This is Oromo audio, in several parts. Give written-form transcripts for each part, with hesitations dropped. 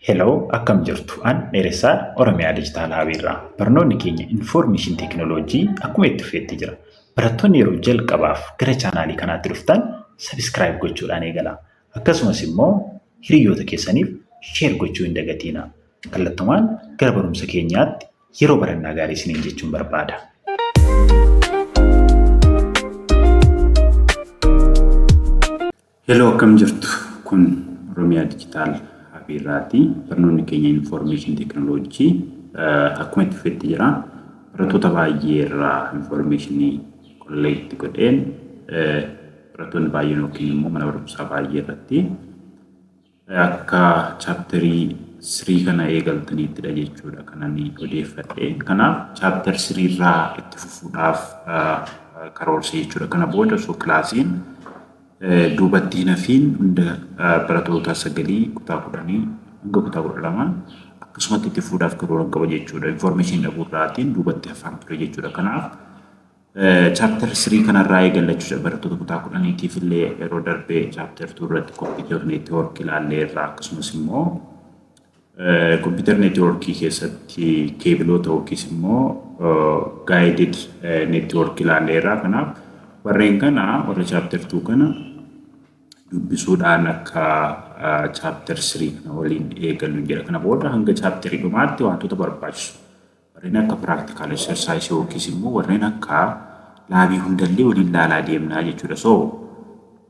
Hello, akkam jirtu? An Dheeressaa Oromiyaa Digital Hub irraa. Barnoonni keenya Information Technology akkuma itti fufeetti jira. Barattoonni yeroo jalqabaaf gara chaanaalii kanaatti dhuftan subscribe gochuudhaan eegala. Akkasumas immoo hiriyoota keessaniif share gochuu hin dagatiina. Kallattumaan gara barumsa keenyaatti yeroo barannaa gaarii isiniin jechuun barbaada. Hello, akkam jirtu? Kun Oromiyaa Digital Hub irraati. Barnoonni keenya Information Technology akkuma itti fufetti jira. Barattoota baay'ee irraa informationii collect godheen, barattoonni baay'een yookiin immoo mana barumsaa baay'ee irratti akka chapterii 3 kana eegaltaniittidha jechuudha kan ani odeeffadhe. Kanaaf chapter 3 irraa itti fufuudhaaf karoorse jechuudha. Kana booda osoo kilaasiin duubatti hin hafiin hunda barattoota sagalii, kutaa 10 hanga kutaa 12 akkasumatti itti fufuudhaaf karoora qaba jechuudha. Information dhabuurraatiin duubatti hafaan ture jechuudha. Kanaaf chapter 3 kanarraa eegalla jechuudha. Barattoota kutaa 10tiif illee yeroo darbe chapter 2 irratti computer network ilaallee irraa, akkasumas immoo computer network keessatti keebiloota yookiis immoo guided network ilaallee irraa. Kanaaf warreen kana, warra chapter 2 kana dubbisuudhaan akka chapter 3 kana waliin eegallu jedha. Kana booda hanga chapterii dhumaatti wantoota barbaachisu warreen akka practical exercise yookiis immoo warreen akka laabii hundallee waliin laalaa deemnaa jechuudha. So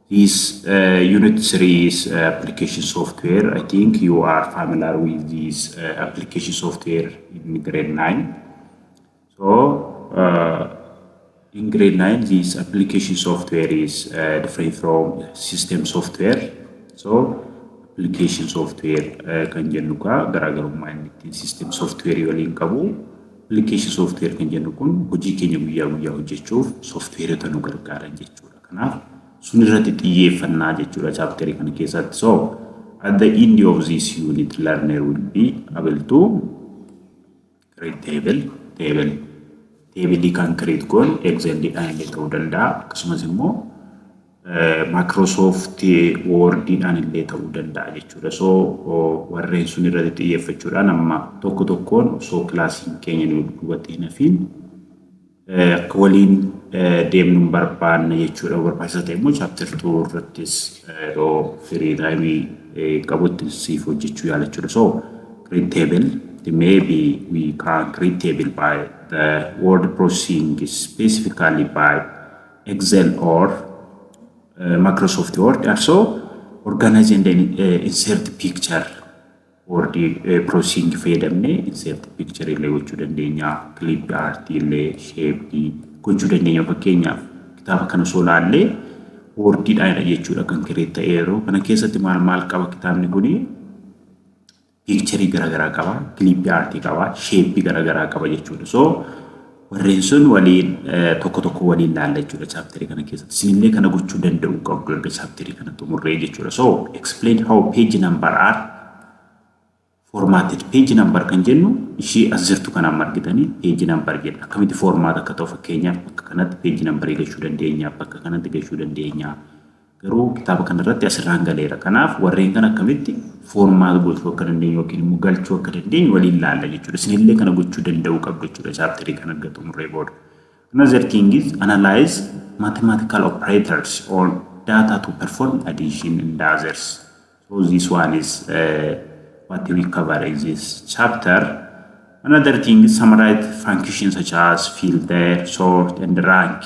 this unit 3 is application software. I think you are familiar with this application software in grade 9. So in grade 9, this application software is different from system software. So application software kan jennu kaa garaagarummaa inni ittiin system software waliin qabu. Application software kan jennu kun hojii keenya guyyaa guyyaa hojjechuuf softwareota nu gargaaran jechuudha. Kanaaf sun irratti xiyyeeffannaa jechuudha chapterii kana keessatti. So at the end of this unit, learner will be able to create table. Table kan create goon Excel-dhaan illee ta'uu danda'a, akkasumas immoo Microsoft Word-dhaan illee ta'uu danda'a jechuudha. So warreen sun irratti xiyyeeffachuudhaan amma tokko tokkoon osoo kilaasiin keenya nu duubatti hin hafiin akka waliin deemnu barbaanna jechuudha. Barbaachisaa ta'e immoo chapter 2 irrattis yeroo free time qabutti siif hojjechuu yaala jechuudha. So create table, maybe we can create table by the word processing, specifically by Excel or Microsoft Word. Also organize and then insert picture. Word processing fayyadamnee insert picture illee gochuu dandeenya. Clip art illee, shape gochuu dandeenya. Fakkeenyaaf kitaaba kana osoo laallee Wordiidhaanidha jechuudha kan create ta'e. Yeroo kana keessatti maal maal qaba kitaabni kuni? Picturii garaagaraa qaba, clip artii qaba, shapeii garaagaraa qaba jechuudha. So warreen sun waliin tokko tokko waliin laalla jechuudha chapterii kana keessatti. Isinillee kana gochuu danda'u qabdu erga chapterii kana xumurree jechuudha. So explain how page number are formatted. Page number kan jennu ishii as jirtu kana amma argitanii page number jedha. Akkamitti format akka ta'u, fakkeenyaaf bakka kanatti page number galchuu dandeenya, bakka kanatti galchuu dandeenya. Garuu kitaaba kanarratti asirraan galeera. Kanaaf warreen kana akkamitti format gochuu akka dandeenyu yookiin immoo galchuu akka dandeenyu waliin laalla jechuudha. Isinillee kana gochuu danda'uu qabdu jechuudha chapterii kana erga xumurree booda. Another thing is analyze mathematical operators on data to perform addition and others. So this one is what we cover in this chapter. Another thing is summarize functions such as filter, sort and rank.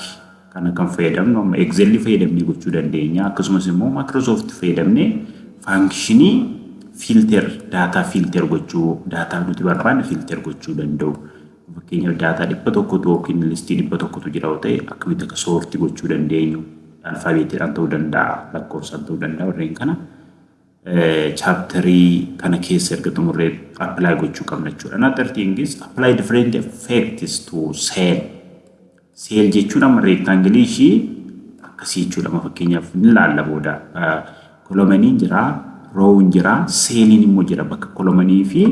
Kana kan fayyadamnu amma Excel fayyadamnee gochuu dandeenya. Akkasumas immoo Microsoft fayyadamnee functionii filter, data filter gochuu, data nuti barbaanne filter gochuu danda'u. Fakkeenyaaf data 100tu yookiin listii 100tu jira yoo ta'e, akkamitti akka sortii gochuu dandeenyu, alphabetiidhaan ta'uu danda'a, lakkoofsaan ta'uu danda'a, warreen kana chapterii kana keessa erga xumurree apply gochuu qabna jechuudha. Another thing is apply different effects to cell. Cell jechuun amma rectangle ishii akkasii jechuudha. Amma fakkeenyaaf ni ilaalla booda. Columniin jira, rowun jira, celliin immoo jira. Bakka columnii fi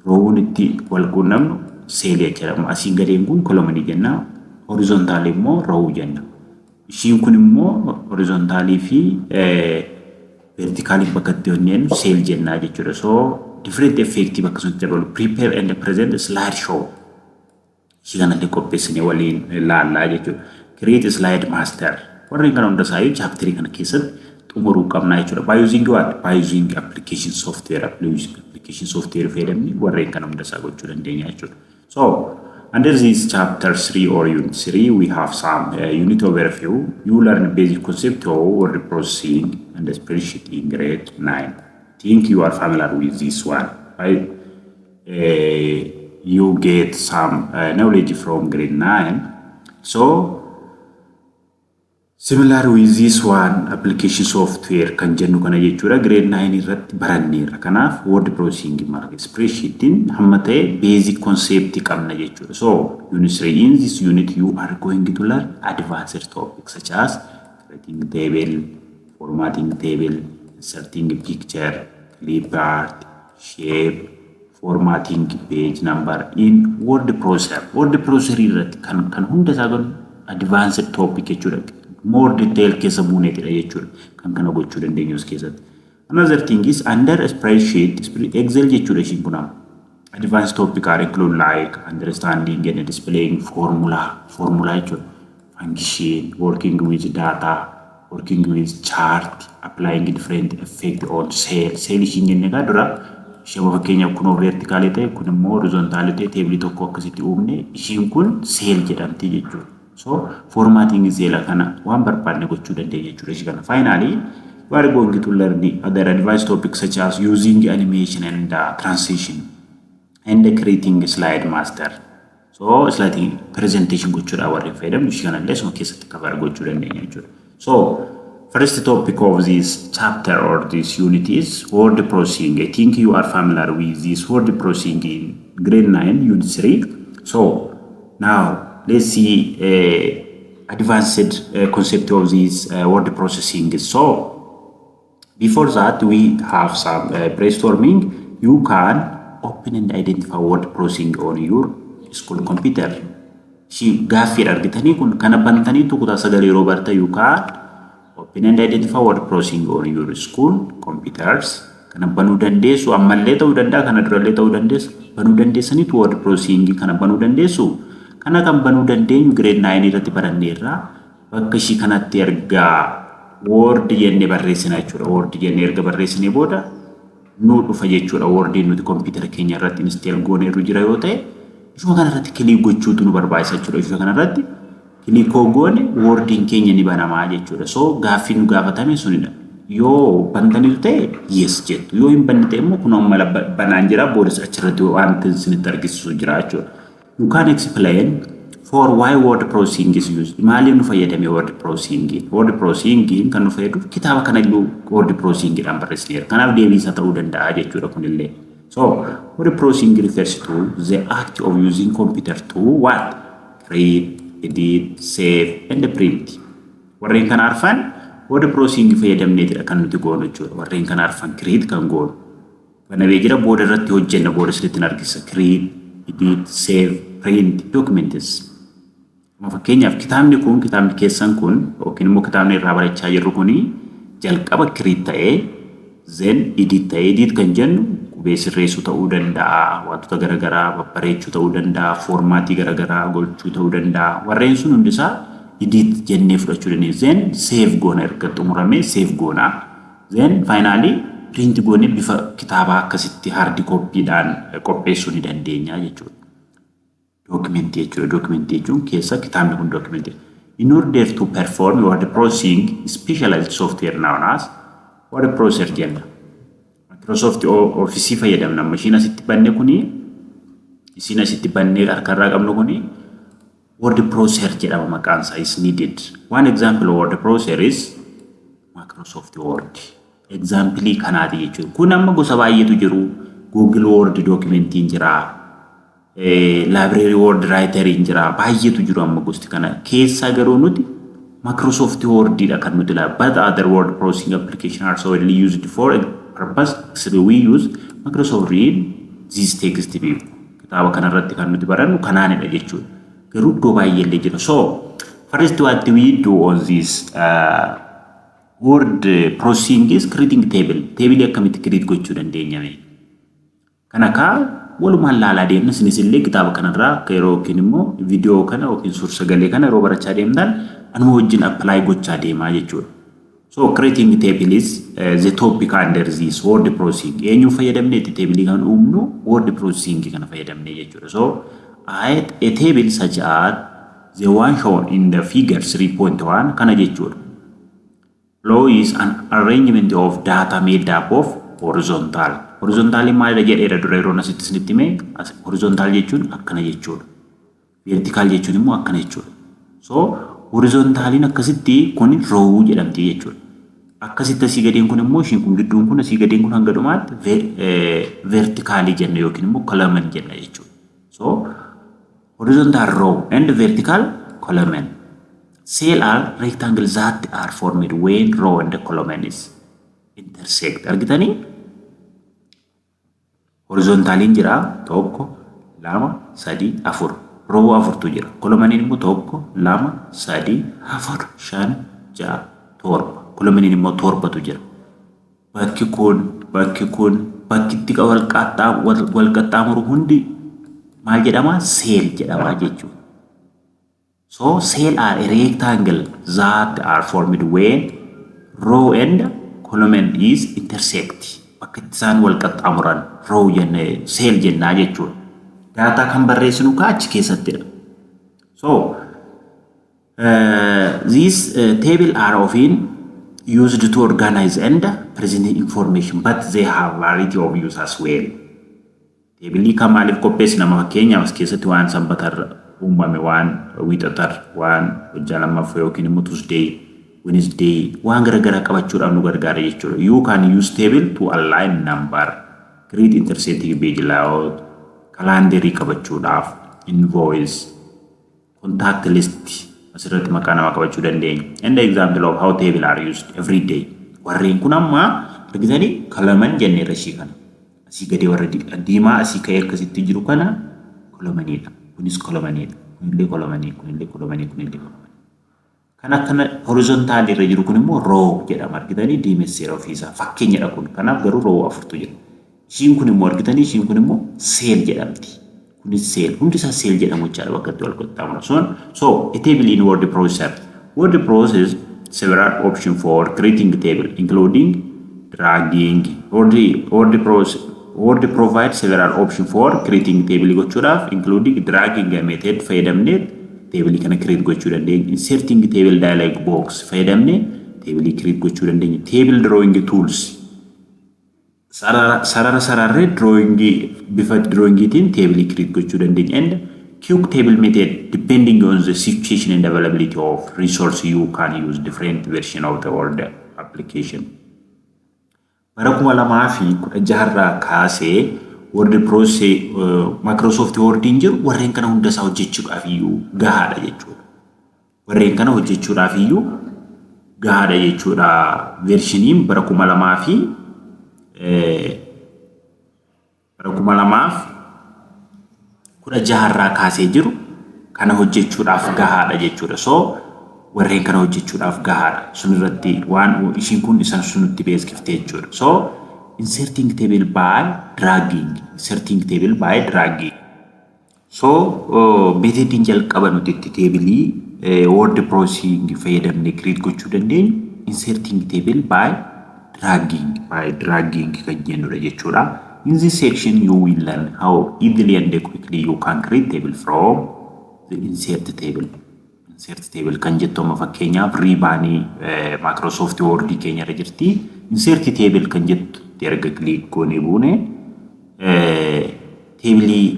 rowun itti wal quunnamnu cellii jedhama. Asiin gadeen kun columnii jenna. Horizontalii immoo rowuu jenna. Ishiin kun immoo horizontalii fi verticaliin bakka itti hojjennu cell jennaa jechuudha. So Different effect bakka sunitti dabalu, prepare and present slide show. Ishii kanallee qopheessinee waliin laallaa jechuudha. Create slide master. Warreen kana hunda isaayyuu chapterii kana keessatti xumuruu qabnaa jechuudha. By using what? By using application software. Application software fayyadamni warreen kana hunda isaa gochuu dandeenya jechuudha. So under this chapter 3 or unit 3, we have some unit overview. You learn basic concept of word processing and spreadsheet in grade 9. Think you are familiar with this one, right? You get some knowledge from grade 9. So similar with this one, application software kan jennu kana jechuudha, grade 9 irratti baranneerra. Kanaaf word processing marga spreadsheetiin hamma ta'e basic concept qabna jechuudha. So unit 3, in this unit you are going to learn advanced topics such as creating table, formatting table, inserting picture, clip art, shape, formatting page number in word processor. Word processor irratti kan hunda isaa godhu advanced topic jechuudha. More detail keessa buuneetidha jechuudha kan kana gochuu dandeenyu as keessatti. Another thing is under spreadsheet, Excel jechuudha ishiin kun amma. Advanced topic are include like understanding and displaying formula, formula jechuudha. Function, working with data, working with chart, applying different effect on cell. Cell ishiin jenne egaa dura ishee fakkeenyaaf kunoo verticalii ta'e, kun immoo horizontalii ta'e, tableii tokko akkasitti uumne, ishiin kun cell jedhamti jechuudha. So formatting cell kana waan barbaadne gochuu dandeenya jechuudha ishii kana. Finally, we are going to learn other advanced topics such as using animation and transition and creating slide master. So slide presentation gochuudhaan warreen fayyadamnu ishii kanallee suma keessatti cover gochuu dandeenya jechuudha. So first topic of this chapter or this unit is word processing. I think you are familiar with this word processing in grade 9, unit 3. So now let's see advanced concept of this word processing. So before that, we have some brainstorming. You can open and identify word processing on your school computer. Gaaffiidha argitanii kun kana bantaniitu kutaa sagal yeroo barta, you can open and identify word processing on your school computers. Kana banuu dandeessu, ammallee ta'uu danda'a, kana durallee ta'uu dandeessu, banuu dandeessaniitu word processing kana banuu dandeessu. Kana kan banuu dandeenyu grade 9 irratti baranneerra, bakka ishii kanatti ergaa Word jennee barreessina jechuudha. Word jennee erga barreessinee booda nuu dhufa jechuudha. Wordiin nuti kompiitara keenya irratti install gooneerru jira yoo ta'e, ishuma kanarratti click gochuutu nu barbaachisa jechuudha. Ishuma kanarratti click goone Wordiin keenya ni banamaa jechuudha. So gaaffii nu gaafatame sunidha. Yoo bantaniitu ta'e yes jettu. Yoo hin banne ta'e immoo kun amma banaan jira, boodas achirratti wanti isinitti argisiisu jira jechuudha. You can explain for why word processing is used. Maaliif nu fayyadame word processing? Word processing kan nu fayyadu kitaaba kana illee word processing dhaan barreessineera. Kanaaf deebii isaa ta'uu danda'a jechuudha kunillee. So word processing refers to the act of using computer to what? Create, edit, save and print. Warreen kana arfan word processing fayyadamneetidha kan nuti goonu jechuudha. Warreen kana arfan create kan goonu. Banamee jira, booda irratti hojjenna, booda sirriitti argisa. Create, edit, save, print documents. Fakkeenyaaf kitaabni kun, kitaabni keessan kun yookiin immoo kitaabni irraa barachaa jirru kuni jalqaba create ta'ee, then edit ta'ee, edit kan jennu qubee sirreessuu ta'uu danda'a, wantoota garaagaraa babbareechuu ta'uu danda'a, formatii garaagaraa gochuu ta'uu danda'a. Warreen sun hundisaa edit jennee fudhachuu dandeenya. Then save goona, erga xumuramee save goona. Then finally print goonee bifa kitaabaa akkasitti hard copydhaan qopheessuu ni dandeenya jechuudha. Documentii jechuudha. Documentii jechuun keessa kitaabni kun documentii. In order to perform word processing, specialized software known as word processor jenna. Microsoft Office fayyadamna. Ishiin asitti banne kuni, isiin asitti bannee harkarraa qabnu kuni word processor jedhama maqaan isaa, is needed. One example of word processor is Microsoft Word. Example kanaati jechuudha. Kun amma gosa baay'eetu jiru. Google Word documentiin jira. Library Word Writeriin jira. Baay'eetu jiru amma gosti kana. Keessaa garuu nuti Microsoft Wordidha kan nuti ilaalu. But other word processing application are so widely used for a purpose, so we use Microsoft Read this text view. Kitaaba kanarratti kan nuti barannu kanaanidha jechuudha. Garuu iddoo baay'ee illee jira. So first what we do on this word processing is creating table. Table akkamitti create gochuu dandeenya mee? Kana kaa walumaan laalaa deemna. Isinis illee kitaaba kanarraa akka yeroo yookiin immoo viidiyoo kana yookiin suur-sagalee kana yeroo barachaa deemtan anuma wajjin apply gochaa deemaa jechuudha. So creating table is the topic under this word processing. Eenyuun fayyadamneeti table kan uumnu? Word processing kana fayyadamnee jechuudha. So a table such as the one shown in the figure 3.1 kana jechuudha. Below is an arrangement of data made up of horizontal. Horizontal maalidha jedheera dura yeroo asitti isinitti hime. Horizontal jechuun akkana jechuudha. Vertical jechuun immoo akkana jechuudha. So horizontaliin akkasitti kun row jedhamti jechuudha. Akkasitti asii gadeen kun immoo, ishiin kun gidduun kun, asii gadeen kun hanga dhumaatti verticalii jenna yookiin immoo column jenna jechuudha. So horizontal row and vertical column. Cell are rectangles that are formed when row and column is intersect. Argitanii? Horizontaliin jira tokko, lama, sadi, afur. Row afurtu jira. Columniin immoo tokko, lama, sadi, afur, shan, ja'a, torba. Columniin immoo torbatu jira. Bakki kun, bakki kun, bakki itti wal qaxxaamuru hundi maal jedhama? Cell jedhama jechuudha. So cell are a rectangle that are formed when row and column is intersect. Bakka itti isaan wal qaxxaamuran row jenne, cell jennaa jechuudha. Daataa kan barreessinu kaa achi keessattidha. So these table are often used to organize and present information, but they have variety of use as well. Tableii kan maaliif qopheessina? Fakkeenyaaf as keessatti waan sanbatarra uumame, waan wiixatarra, waan hojjaa lammaffaa yookiin immoo Tuesday, Wednesday, waan garaagaraa qabachuudhaaf nu gargaara jechuudha. You can use table to align number, create intersecting page layout, calendarii qabachuudhaaf, invoice, contact list asirratti maqaa namaa qabachuu dandeenya. And the example of how table are used every day. Warreen kun amma argitanii column jenneerra ishii kana. Asii gadee warra diimaa asii ka'ee akkasitti jiru kana columniidha. Kunis columniidha. Kunillee columnii, kunillee columnii, kunillee columnii. Kan akkana horizontalii irra jiru kun immoo row jedhama. Argitanii, diimesseera ofiisaa fakkeenyadha kun. Kanaaf garuu row afurtu jira. Ishiin kun immoo, argitanii, ishiin kun immoo cell jedhamti. Kunis cell, hundi isaa cell jedhamu jechaadha bakka itti wal qaxxaamura. So a table in word processor. Word process several options for creating table, including dragging. Word provides several options for creating table gochuudhaaf, including dragging method fayyadamnee table kana create gochuu dandeenya. Inserting table dialog box fayyadamnee table create gochuu dandeenya. Table drawing tools, sarara sararree drawing, bifa drawingiitiin table create gochuu dandeenya. And quick table method. Depending on the situation and availability of resource, you can use different version of the Word application. Bara 2016rraa kaasee Word Process, Microsoft Wordiin jiru warreen kana hunda isaa hojjechuudhaaf iyyuu gahaadha jechuudha. Warreen kana hojjechuudhaaf iyyuu gahaadha jechuudha. Versioniin bara 2016rraa kaasee jiru kana hojjechuudhaaf gahaadha jechuudha. So warreen kana hojjechuudhaaf gahaadha. Sun irratti waan ishiin kun isaan sunutti beeksifte jechuudha. So inserting table by dragging, inserting table by dragging. So methodiin jalqaba nuti itti tableii word processing fayyadamnee create gochuu dandeenyu inserting table by dragging kan jennudha jechuudha. In this section, you will learn how easily and quickly you can create table from the insert table. Insert table kan jettu amma fakkeenyaaf ribbonii Microsoft Word keenya irra jirti. Insert table kan jettu erga click goonee buune tableii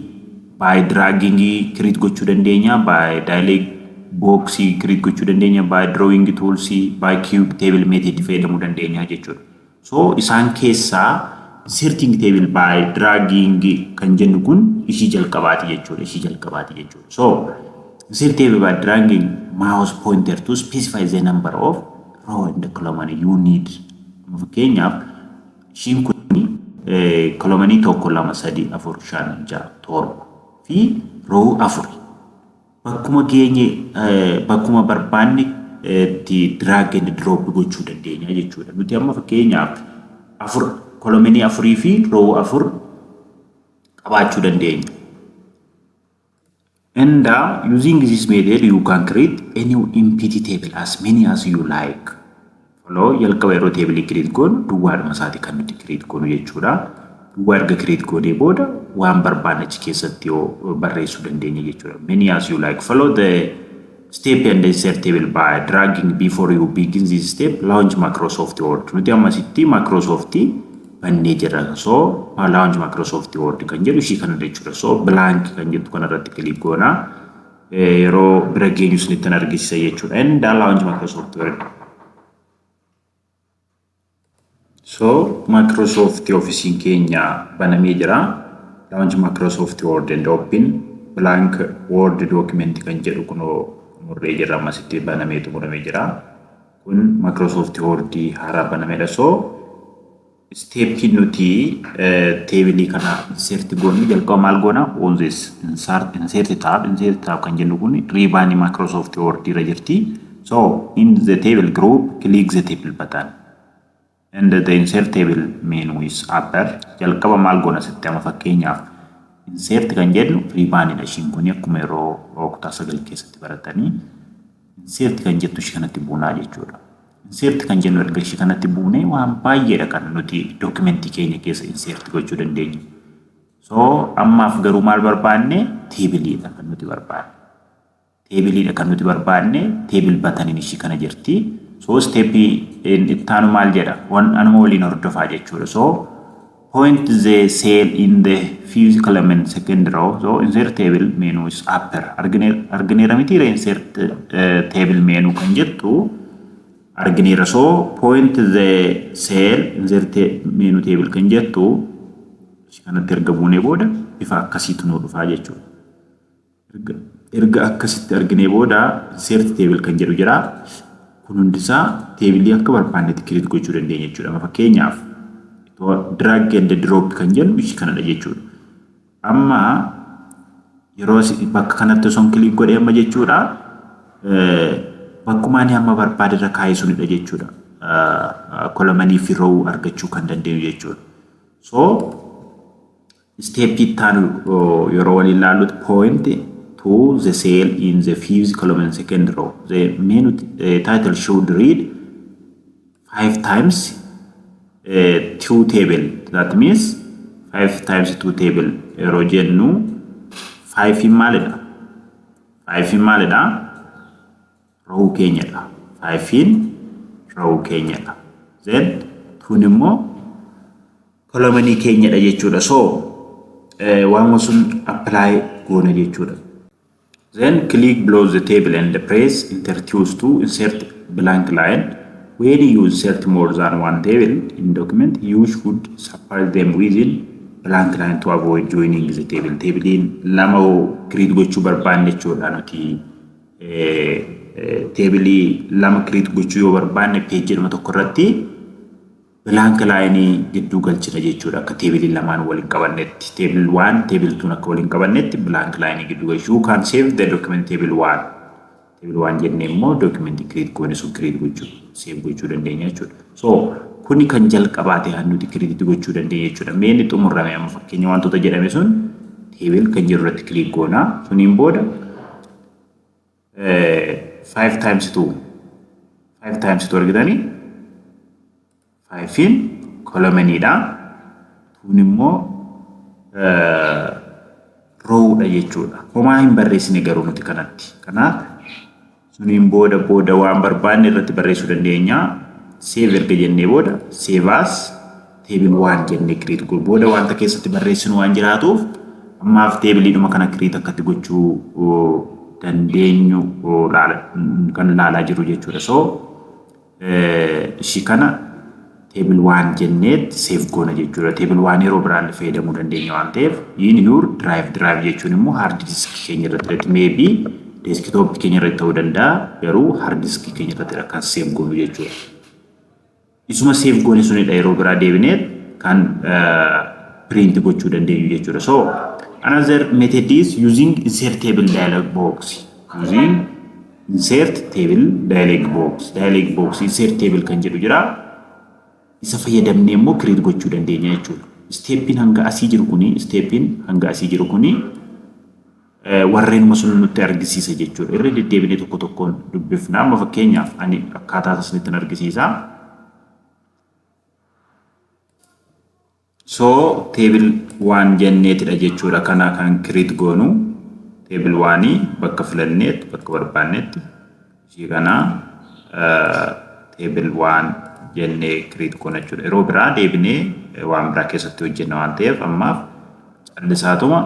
by dragging create gochuu dandeenya, by dialog box create gochuu dandeenya, by drawing tools, by quick table method fayyadamuu dandeenya jechuudha. So isaan keessaa inserting table by dragging kan jennu kun ishii jalqabaati jechuudha. Ishii jalqabaati jechuudha. So insert table by dragging mouse pointer to specify the number of row and column you need. Fakkeenyaaf ishiin kun columnii tokko, lama, sadii, afur, shan, ja'a, torba fi row afuri. Bakkuma geenye, bakkuma barbaanne itti drag and drop gochuu dandeenya jechuudha. Nuti amma fakkeenyaaf afur, columnii afurii fi row afur Qabaachuu dandeenya. And using this method, you can create a new empty table, as many as you like. Follow, jalqaba yeroo table create goonu duwwaadhuma isaati kan nuti create goonu jechuudha. Duwwaa erga create goonee booda waan barbaanne achi keessatti yoo barreessuu dandeenya jechuudha. Many as you like. Follow the step and insert table by dragging. Before you begin this step, launch Microsoft Word. Nuti ammasitti Microsoft bannee jirra. So launch Microsoft Word kan jedhu ishii kana jechuudha. So blank kan jettu kanarratti click goona. Yeroo bira geenyu isinitti argisiisa jechuudha. And launch Microsoft Word. So Microsoft Office keenya banamee jira. Launch Microsoft Word and open blank Word document kan jedhu kunoo xumurree jirra, ammasitti banamee xumuramee jira. Kun Microsoft Word haaraa banameedha. So step nuti table kana insert goonu jalqaba maal goona? On this insert tab, insert tab kan jennu kun ribbon Microsoft Word irra jirti. So in the table group, click the table button and the insert table menu is appear. Jalqaba maal goona sitti? Amma fakkeenyaaf insert kan jennu ribbonidha ishiin kun, akkuma yeroo kutaa 9 keessatti baratanii insert kan jettu ishii kanatti buunaa jechuudha. Insert kan jennu erga ishii kanatti buunee waan baay'eedha kan nuti documentii keenya keessa insert gochuu dandeenyu. So ammaaf garuu maal barbaanne? Tableiidha kan nuti barbaanne. Tableiidha kan nuti barbaanne, table buttoniin ishii kana jirti. So stepii ittaanu maal jedha? Waan anuma waliin hordofaa jechuudha. So point the cell in the fifth column, second row. So insert table menu is appear. Argineera mitiira? Insert table menu kan jettu argineera. So point the cell, insert menu table kan jettu kanatti erga buunee booda bifa akkasiitu nuu dhufaa jechuudha. Erga akkasitti arginee booda insert table kan jedhu jira. Kun hundisaa table akka barbaannetti create gochuu dandeenya jechuudha. Fakkeenyaaf drag and drop kan jennu ishii kanadha jechuudha. Amma yeroo bakka kanatti osoo click godhee amma jechuudha, bakkuma ani amma barbaade irra kaa'ee sunidha jechuudha. Columnii fi row argachuu kan dandeenyu jechuudha. So step itti aanu yeroo waliin ilaallutti, point to the cell in the fifth column, second row. The menu title should read five times two table. That means five times two table yeroo jennu five maalidha? Five maalidha? Row keenyadha. Five row keenyadha. Then twon immoo columnii keenyadha jechuudha. So waan sun apply goona jechuudha. Then click below the table and press enter twice to insert blank line. When you insert more than one table in document, you should separate them within blank line to avoid joining the table. Tableiin lama create gochuu barbaanne jechuudha nuti. Table lama create gochuu yoo barbaanne pageiidhuma tokko irratti blank line gidduu galchina jechuudha, akka table lamaan waliin qabannetti. Table one, table twon akka waliin qabannetti blank line gidduu galchuu. You can save the document table one. Table one jennee immoo document create goone sun create gochuu, save gochuu dandeenya jechuudha. So kuni kan jalqabaate kan nuti create gochuu dandeenya jechuudha. Mee xumurame. Amma fakkeenya wantoota jedhame sun table kan jiru irratti click goonaa. Suniin booda five times two, five times two argitanii, fiveiin columniidha. Twon immoo rowdha jechuudha. Homaa hin barreessine garuu nuti kanatti. Kanaaf suniin booda waan barbaanne irratti barreessuu dandeenya. Save erga jennee booda save as table one jennee create godhu. Booda wanta keessatti barreessinu waan jiraatuuf ammaaf tableiidhuma kana create akkatti gochuu dandeenyu kan ilaalaa jiru jechuudha. So ishii kana table one jenneet save goona jechuudha. Table one yeroo biraan fayyadamuu dandeenya waan ta'eef in your drive, drive jechuun immoo hard disk keenya irratti, maybe desktop keenya irratti ta'uu danda'a, garuu hard disk keenya irratti kan save goonu jechuudha. Isuma save goone sunidha yeroo biraa deebinee kan print gochuu dandeenyu jechuudha. So another method is using insert table dialog box. Using insert table dialog box. Dialog box insert table kan jedhu jira. Isa fayyadamnee immoo create gochuu dandeenya jechuudha. Stepiin hanga asii jiru kuni, stepiin hanga asii jiru kuni warreenuma sun nutti argisiisa jechuudha. Irra deddeebinee tokko tokkoon dubbifna. Amma fakkeenyaaf ani akkaataa isinitti argisiisa. So table 1 jenneetidha jechuudha. Kana kan create goonu table 1 bakka filanneetti, bakka barbaannetti ishii kana table 1 jennee create goona jechuudha. Yeroo biraa deebinee waan biraa keessatti hojjenna waan ta'eef, ammaaf callisaatuma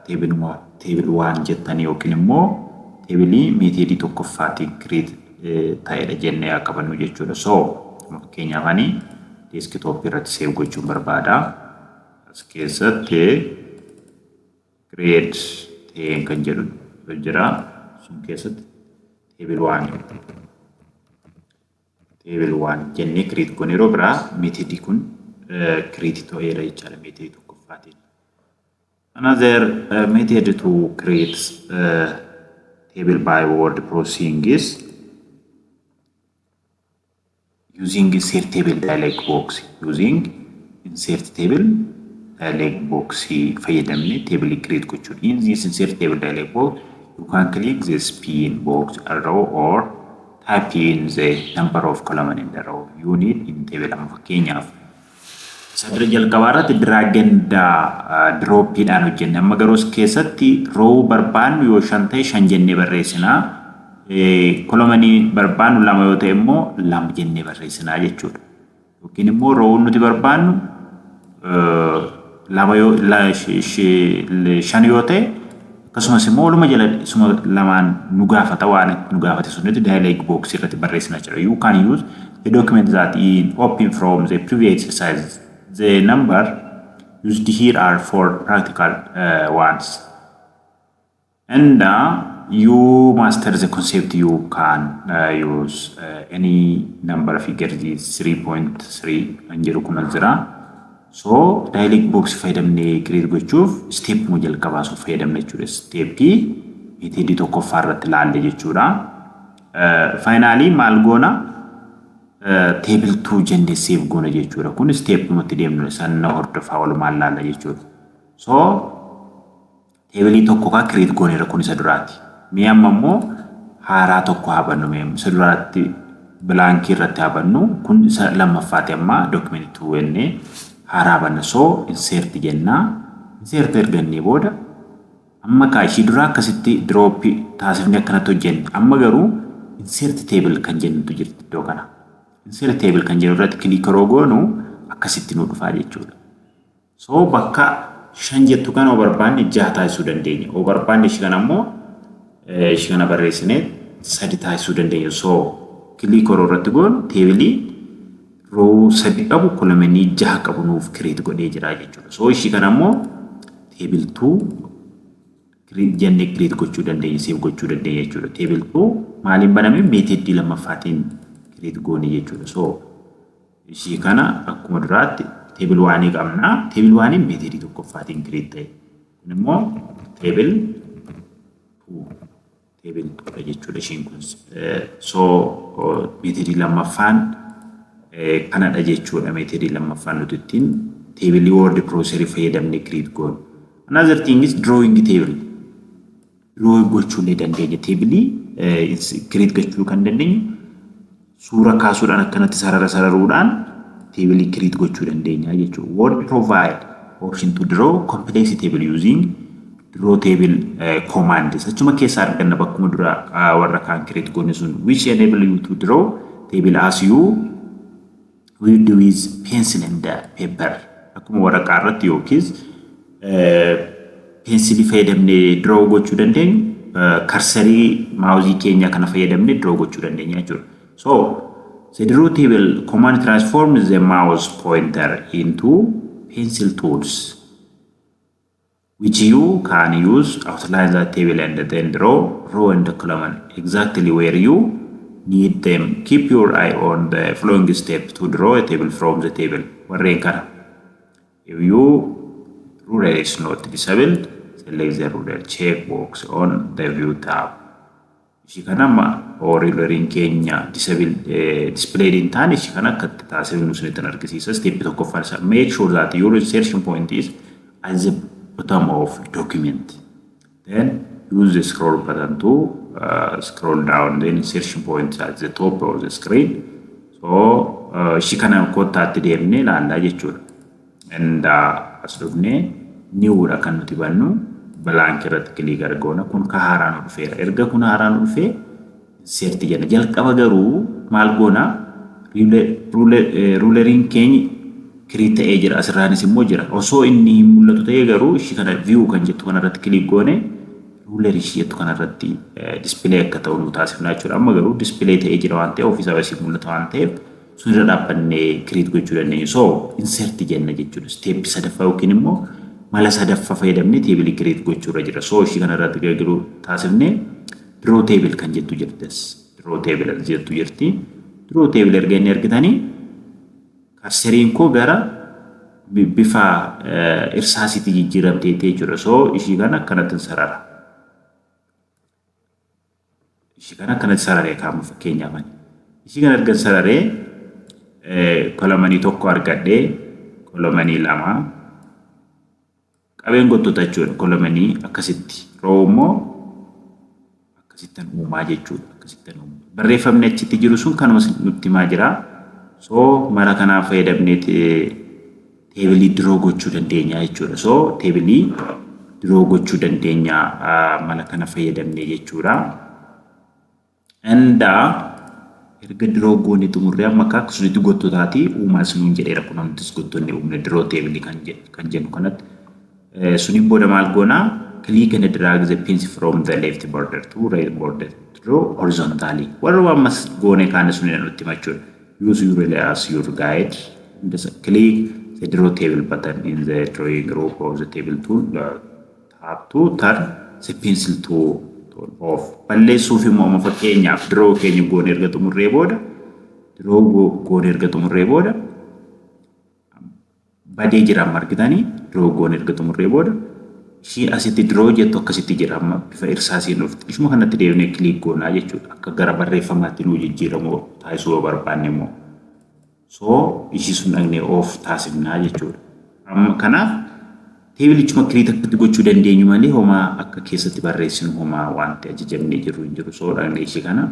table 1 jettanii yookiin immoo tableii methodii tokkoffaatiin create ta'edha jennee haa qabannu jechuudha. So fakkeenyaaf ani desktopii irratti save gochuun barbaada. As keessatti grade 10 kan jedhu jira. Sun keessatti table 1 jennee create goone. Yeroo biraa methodii kun create ta'eera jechaadha methodii tokkoffaatiin. Another method to create table by word processing is using insert table dialog box. Using insert table dialog box fayyadamne table create gochuudha. In this insert table dialog box, you can click the spin box arrow or type in the number of column in the row you need in table. Amma fakkeenyaaf isa dura jalqabaa irratti drag and dropiidhaan hojjenne. Amma garuu as keessatti row barbaannu yoo shan ta'e, shan jennee barreessinaa. Columnii barbaannu lama yoo ta'e immoo, lama jennee barreessinaa jechuudha. Yookiin immoo rowuun nuti barbaannu lama yoo, shan yoo ta'e, akkasumas immoo waluma jala isuma lamaan nu gaafata. Waan nu gaafate sunitti dialog box irratti barreessina jechuudha. You can use the document that is open from the previous exercise. The number used here are for practical ones. And you master the concept, you can use any number figure. Is 3.3 kan jedhu kun as jira. So dialog box fayyadamnee create gochuuf step mu jalqabaa sun fayyadamne jechuudha. Stepii methodii tokkoffaa irratti ilaalle jechuudha. Finally maal goona? Table 2 jennee save goona jechuudha. Kun step nutti deemnu sanna hordofaa, walumaan laalla jechuudha. So tableii tokko kaa create gooneera, kun isa duraati. Mee amma immoo haaraa tokko haa bannu. Mee isa duraatti blankii irratti haa bannu. Kun isa lammaffaati. Amma documentii jennee haaraa banna. So insert jennaa. Insert ergannee booda amma kaa ishii duraa akkasitti dropii taasifnee akkanatti hojjenne. Amma garuu insert table kan jennutu jirti iddoo kana. Insert table kan jennu irratti click yeroo goonu akkasitti nu dhufaa jechuudha. So bakka shan jettu kana yoo barbaanne jaha taasisuu dandeenya. Yoo barbaanne ishii kana immoo ishii kana barreessinee sadi taasisuu dandeenya. So click yeroo irratti goonu tableii row sadi qabu, columnii jaha qabu nuuf create godhee jira jechuudha. So ishii kana immoo table 2 jennee create gochuu dandeenya, save gochuu dandeenya jechuudha. Table 2 maaliin baname? Methodii lammaffaatiin create goone jechuudha. So ishii kana akkuma duraatti table 1 qabna. Table 1 methodii tokkoffaatiin create ta'e. Kun immoo table 2, table 2 jechuudha ishiin kun. So methodii lammaffaan kanadha jechuudha. Methodii lammaffaan nuti ittiin tableii word processorii fayyadamnee create goonu. Another thing is drawing table. Draw gochuu illee dandeenya. Tableii create gochuu kan dandeenyu suura kaasuudhaan, akkanatti sarara sararuudhaan tableii create gochuu dandeenya jechuudha. Word provide option to draw complex table using draw table commands. Achuma keessaa arganna, bakkuma dura warra kaan create goone sun, which enable you to draw table as you will do with pencil and paper. Akkuma waraqaa irratti yookiis pencilii fayyadamnee draw gochuu dandeenyu, cursorii mouseii keenya kana fayyadamnee draw gochuu dandeenya jechuudha. So the draw table command transforms the mouse pointer into pencil tools, which you can use outline the table and then draw row and column exactly where you need them. Keep your eye on the following step to draw a table from the table. Warreen kana. If your ruler is not disabled, select the ruler checkbox on the view tab. Ishii kana amma ruleriin keenya displayed hin taane, ishii kana akka itti taasifnu isinitti argisiisa. Step tokkoffaan isaa, make sure that your insertion point is at the bottom of document. Then use the scroll button to scroll down, then insertion point at the top of the screen. So ishii kana kottaatti deemnee ilaallaa jechuudha. And as dhufnee newdha kan nuti bannu, blank irratti click argoona. Kun ka haaraa nu dhufeera. Erga kun haaraa nu dhufee, insert jenna. Jalqaba garuu maal goona? Ruleriin keenya create ta'ee jira, asirraanis immoo jira. Osoo inni hin mul'atu ta'ee garuu, ishii kana view kan jettu kanarratti click goone, rulerii ishii jettu kanarratti display akka ta'u nu taasifna jechuudha. Amma garuu display ta'ee jira waan ta'eef, ofiisaa asii mul'ata waan ta'eef, sun irra dhaabbannee create gochuu dandeenya. So insert jenna jechuudha. Step sadaffaa yookiin immoo mala sadaffaa fayyadamnee tableii create gochuurra jira. So ishii kanarratti gargaruu taasifnee, draw table kan jettu jirtis. Draw table jettu jirti. Draw table erga inni argitanii, cursoriin koo gara bifa irsaasiitti jijjiiramtee jechuudha. So ishii kana akkanatti sarara. Ishii kana akkanatti sararee kaa'ama fakkeenyaaf. Ishii kana erga sararee, columnii tokko argadhee, columnii lama qabeen gottota jechuudha. Columnii akkasitti, row immoo akkasittan uumaa jechuudha. Akkasittan uumaa. Barreeffamni achitti jiru sun kanuma nutti himaa jira. So mala kanaan fayyadamnee tableii draw gochuu dandeenya jechuudha. So tableii draw gochuu dandeenya mala kana fayyadamnee jechuudha. And erga draw goone xumurree, amma akka akkasutti gottotaati uumaa sinuun jedheera, kun nutis gottonni uumne draw tableii kan jennu kanatti. Suniin booda maal goonaa? Click and drag the pencil from the left border to right border to draw horizontally. Warra ammas goone kaane sun nutti himachuudha. Use your ruler as your guide. Just click the draw table button in the drawing group of the table tool. Tap to turn the pencil to off. Balleessuuf immoo, amma fakkeenyaaf draw keenya goone erga xumurree booda, draw goone erga xumurree booda badee jira. Amma argitanii, draw goone erga xumurree booda, ishii asitti draw jettu akkasitti jira, amma bifa irsaasiin dhufti. Ishuma kanatti deebinee click goonaa jechuudha. Akka gara barreeffamaatti nuu jijjiiramu taasisuu yoo barbaanne immoo. So ishii sun dhaqnee off taasifnaa jechuudha. Amma kanaaf tableichuma create akkatti gochuu dandeenyu malee, homaa akka keessatti barreessinu homaa wanti ajajamnee jiru hin jiru. So dhaqnee ishii kana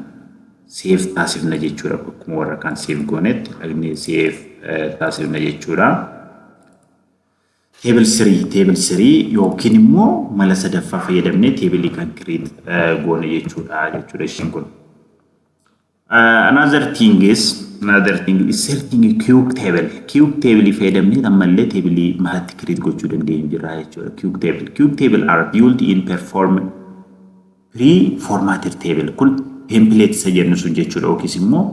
save taasifna jechuudha. Akkuma warra kaan save goonetti dhaqnee save taasifna jechuudha. Table 3, table 3 yookiin immoo mala sadaffaa fayyadamnee tableii kan create goone jechuudha ishiin kun. Another thing is inserting a quick table. Quick table fayyadamnee ammallee tableii malatti create gochuu dandeenyu jira jechuudha. Quick table. Quick table are built in perform pre-formatted table. Kun template isa jennu sun jechuudha, yookiis immoo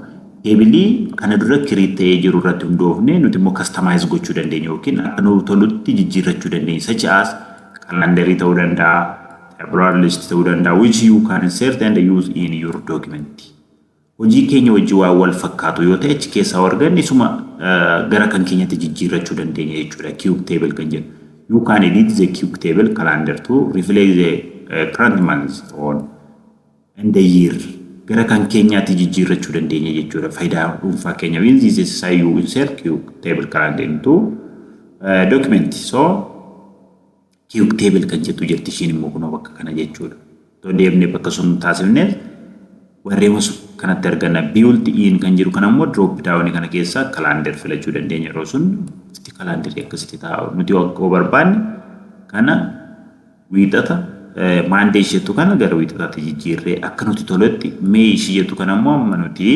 tableii kana dura create ta'ee jiru irratti hundoofne, nuti immoo customize gochuu dandeenya yookiin akka nu tolutti jijjiirrachuu dandeenya. Such as calendarii ta'uu danda'a, tabular list ta'uu danda'a, which you can insert and use in your document. Hojii keenya wajjin waan wal fakkaatu yoo ta'e, achi keessaa arganne isuma gara kan keenyatti jijjiirrachuu dandeenya jechuudha. Quick table kan jedhu. You can edit the quick table calendar to reflect the current month on and the year. Gara kan keenyaatti jijjiirrachuu dandeenya jechuudha. Faayidaa dhuunfaa keenya. With this exercise, you insert quick table calendar into document. So quick table kan jettu jirti ishiin immoo kunoo bakka kana jechuudha. Otoo deemnee bakka sun taasifne, warreen kanatti arganna. Built in kan jiru kana immoo drop down kana keessaa calendar filachuu dandeenya. Yeroo sun itti calendarii akkasitti taa'u. Nuti akka barbaanne kana wiixata, Monday isheettu kana gara wiixataatti jijjiirree akka nuti toletti, May ishii jettu kana immoo amma nuti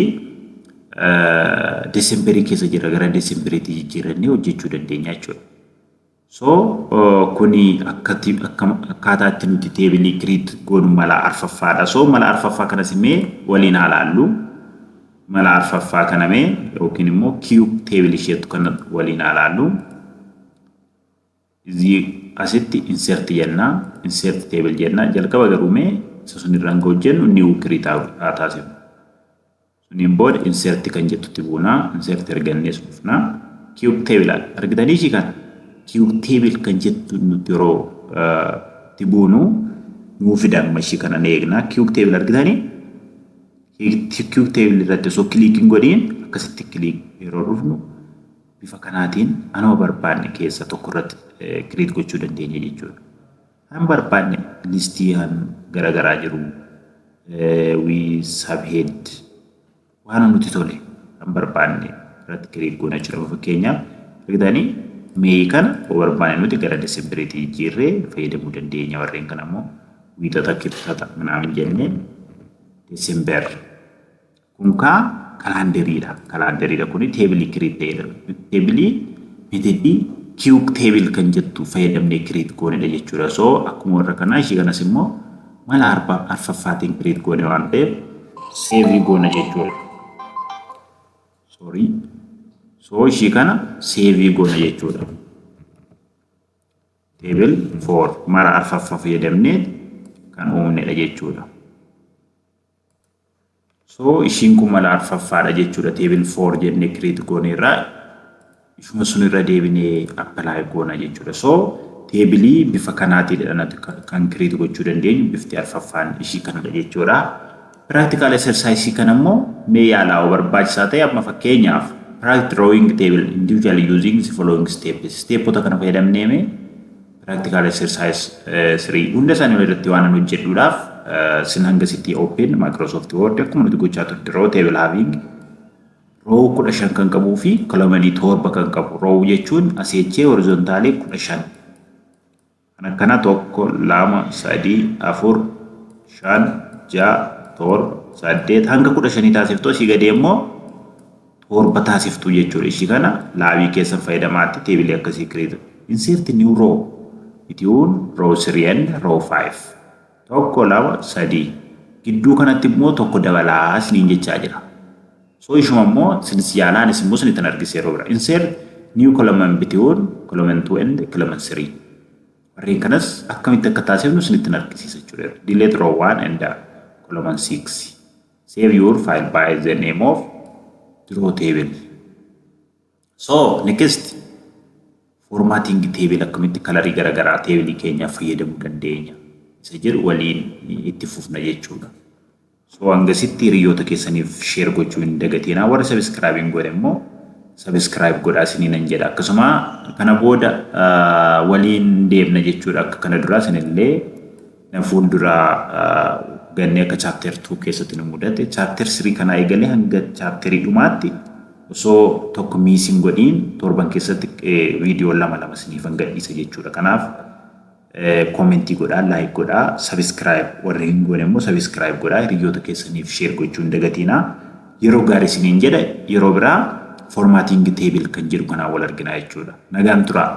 Decemberii keessa jira, gara Decemberiitti jijjiirrannee hojjechuu dandeenya jechuudha. So kuni akkaataa itti nuti tableii create goonu mala arfaffaadha. So mala arfaffaa kanas imee waliin haa laallu. Mala arfaffaa kana mee yookiin immoo quick table isheettu kana waliin haa laallu. Asitti insert jennaa, insert table jennaa. Jalqaba garuu mee isa sun irraan hojjennu new create haa taasifnu. Suniin booda insert kan jettutti buunaa, insert argannees dhufnaa. Quick table argitanii, ishii kana quick table kan jettu nuti yeroo itti buunu nuu fida. Amma ishii kana ni eegna. Quick table argitanii. Quick table irratti osoo click hin godhiin akkasitti click yeroo dhufnu, bifa kanaatiin anuma barbaanne keessa tokko irratti create gochuu dandeenya jechuudha. Han barbaanne listii han garaagaraa jiru, with subhead, waan nuti tole han barbaanne irratti create goona jechuudha. Fakkeenyaaf, argitanii, May kana yoo barbaanne nuti gara Decemberiitti jijjiirree fayyadamuu dandeenya. Warreen kana immoo Wiixata, Kibxata ምናምን jennee December. Kun kaa calendariidha. Calendariidha kuni tableii create ta'edha. Tableii methodii quick table kan jettu fayyadamnee create goonedha jechuudha. So akkuma warra kanaa ishii kanas immoo mala arfaffaatiin create goone waan ta'eef saveii goona jechuudha. Sorry. So ishii kana saveii goona jechuudha. Table 4 mara arfaffaa fayyadamnee kan uumnedha jechuudha. So ishiin kun mala arfaffaadha jechuudha. Table 4 jennee create goone irraa ishuma sun irra deebinee apply goona jechuudha. So tableii bifa kanaatiin kan create gochuu dandeenyu bifti arfaffaan ishii kanadha jechuudha. Practical exercise kana immoo mee yaalaa barbaachisaa ta'e. Amma fakkeenyaaf, practice drawing table individually using the following steps. Stepota kana fayyadamnee mee practical exercise 3 hunda isaanii irratti waan hojjedhuudhaaf sin hangasitti open Microsoft Word, akkuma nuti gochaa turre, draw table having row 15 kan qabuu fi columnii 7 kan qabu. Row jechuun asii horizontalii 15 kan akkana tokko, lama, sadii, afur, shan, ja'a, torba, saddeet hanga 15 taasiftu, asii gadee immoo 7 taasiftu jechuudha. Ishii kana labii keessan fayyadamaatti tableii akkasii create. Insert new row between row 3 and row 5. Tokko, lama, sadii. Gidduu kanatti immoo tokko dabalaa isiniin jechaa jira. So ishuma immoo sinis yaalaanis immoo isinittan argise yeroo bira. Insert new column between column 2 and column 3. Warreen kanas akkamitti akka taasifnu isinittan argisiisa jechuudha. Delete row 1 and column 6. Save your file by the name of draw table. So next, formatting table, akkamitti colorii garaagaraa tableii keenyaaf fayyadamuu dandeenya isa jedhu waliin itti fufna jechuudha. So hangasitti hiriyoota keessaniif share gochuu hin dagatinaa. Warra subscribe hin godhe immoo subscribe godhaa isiniin nan jedha. Akkasuma kana booda waliin deemna jechuudha. Akka kana duraa isinillee na fuulduraa gannee akka chapter 2 keessatti nu mudate, chapter 3 kana eegalee hanga chapterii dhumaatti osoo tokko miss hin godhiin torban keessatti viidiyoo lama lama isiniifan gadhiisa jechuudha. Kanaaf commentii godhaa, like godhaa, subscribe warri hin goone immoo subscribe godhaa, hiriyoota keessaniif share gochuu hin dagatinaa. Yeroo gaarii isiniin jedha. Yeroo biraa formatting table kan jedhu kanaan wal argina jechuudha. Nagaan turaa.